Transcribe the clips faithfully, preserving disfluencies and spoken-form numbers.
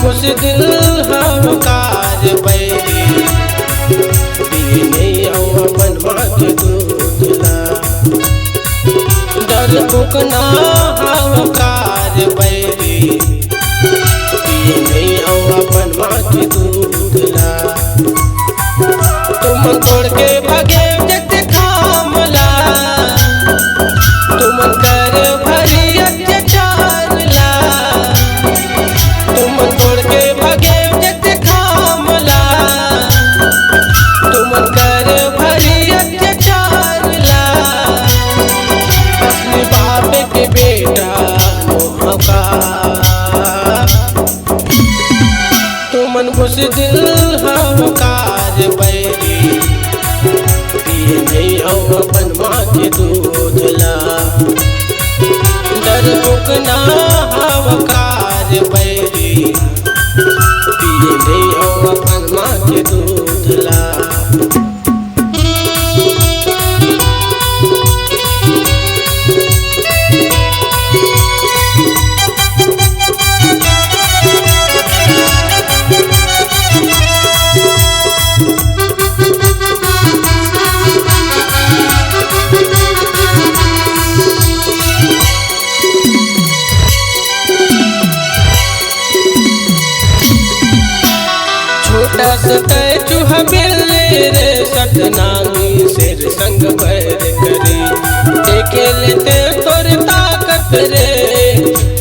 बुजदिल हव का रे बैरी, पिए नइ अव अपन माँ के दूध ला। डरपोक ना हव का रे बैरी, पिए नइ अव अपन माँ के दूध ला। तुमन तोड़ के भागे जते खाम ला, तुमन कर भरी अत्याचार ला। तुमन तोड़ के भागे जते खाम ला, तुमन कर भरी अत्याचार ला। असली बाप के बेटा मोह का। तुमन बुजदिल हव का रे बैरी, पिए नइ अव अपन माँ के दूध ला। डरपोक ना हव का रे बैरी, पिए नइ अव अपन माँ के दूध ला। छोटा सा तैं चूहा बिल्ली रे, सतनामी शेर संग बैर करे। देखे ले तैं तोर ताकत रे,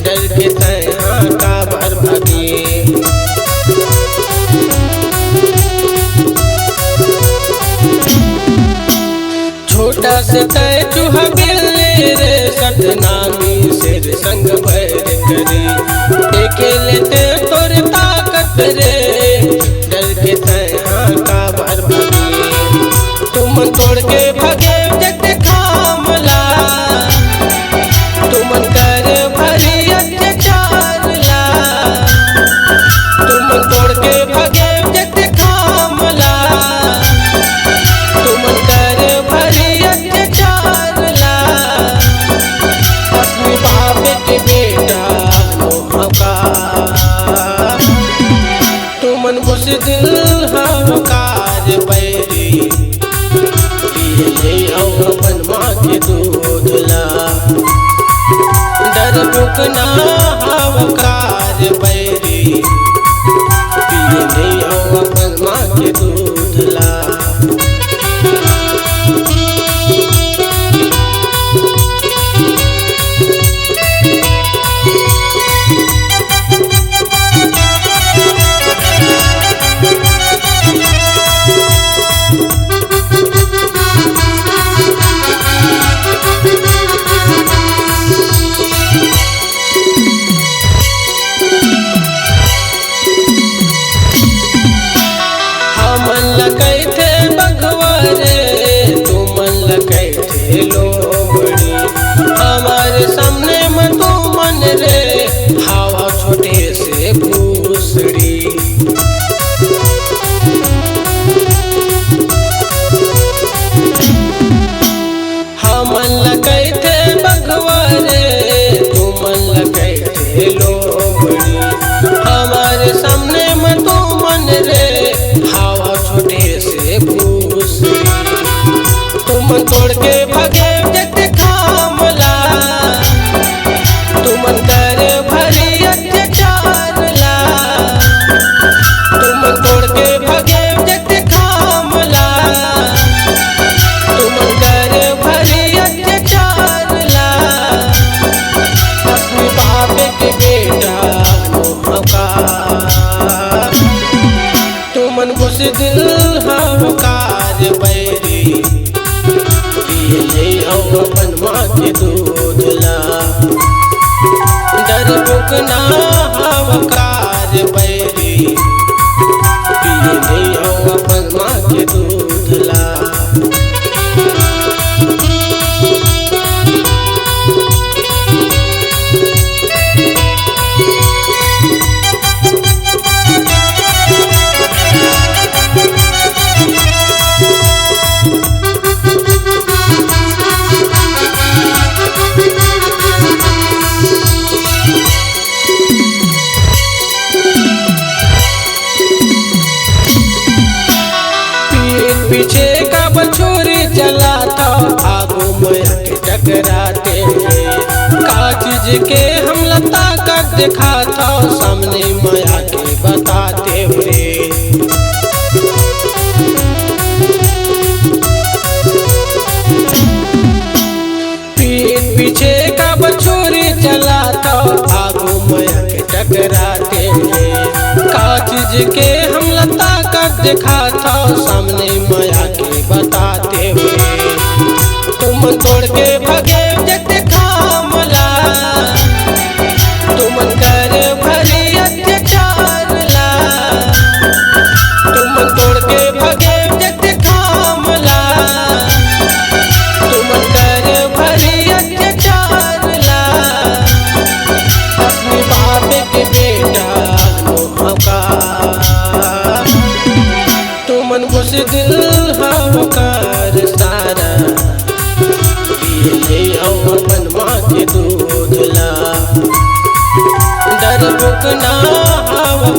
डर के तैं हाँ काबर भागे। छोटा सा तैं चूहा बिल्ली रे, सतनामी शेर संग बैर करे। देखे ले तैं तोर ताकत रे, डर के तैं हाँ काबर भागे। तुमन तोड़ के भागे जते खाम ला, तुमन कर भरी अत्याचार ला। तुमन तोड़ के भागे जते खाम ला, तुमन कर भरी अत्याचार ला। असली बाप के बेटा मोह का। तुमन बुजदिल हव का रे बैरी, पिए नइ अव अपन माँ के दूध ला। डरपोक ना हव का रे बैरी, पिए नइ अव अपन माँ के दूध ला। हमन ल कहिथे बघवा रे, तुमन ल कहिथे लोमड़ी। हमर सामने म तुमन रे, हव छोटे से भूसड़ी। हमन ल कहिथे बघवा रे, तुमन ल कहिथे लोमड़ी। हमर सामने म तुमन रे, हव छोटे से भूसड़ी। तुमन तोड़ के भागे जते खाम ला, तुमन कर भरी अत्याचार ला। तुमन तोड़ के भागे जते खाम ला, तुमन कर भरी अत्याचार ला। असली बाप के बेटा मोह का। तुमन बुजदिल हव का रे बैरी, पिए नइ अव अपन माँ के दूध ला। डरपोक ना हव का रे बैरी, पिए नइ अव अपन माँ के दूध ला। पीछे काबर छुरी चलाथव, आगू में आके टकराते रे। का चीज के हमला ताकत देखाथव, सामने में आके बताते रे। पीठ पीछे काबर छुरी चलाथव, आगू में आके टकराते रे। का चीज के हमला ताकत देखाथव, सामने में आके बताते रे। तुमन तोड़ के भगे जते खामला, तुमन कर भरी अत्याचार ला। तुमन तोड़ के भगे जते खामला, तुमन कर भरी अत्याचार ला। अपने बाप के बेटा मोहका, तुमन बुजदिल हव काबर सारा, पीए ले अउ अपन माँ के दूध ला। डरपोक ना हव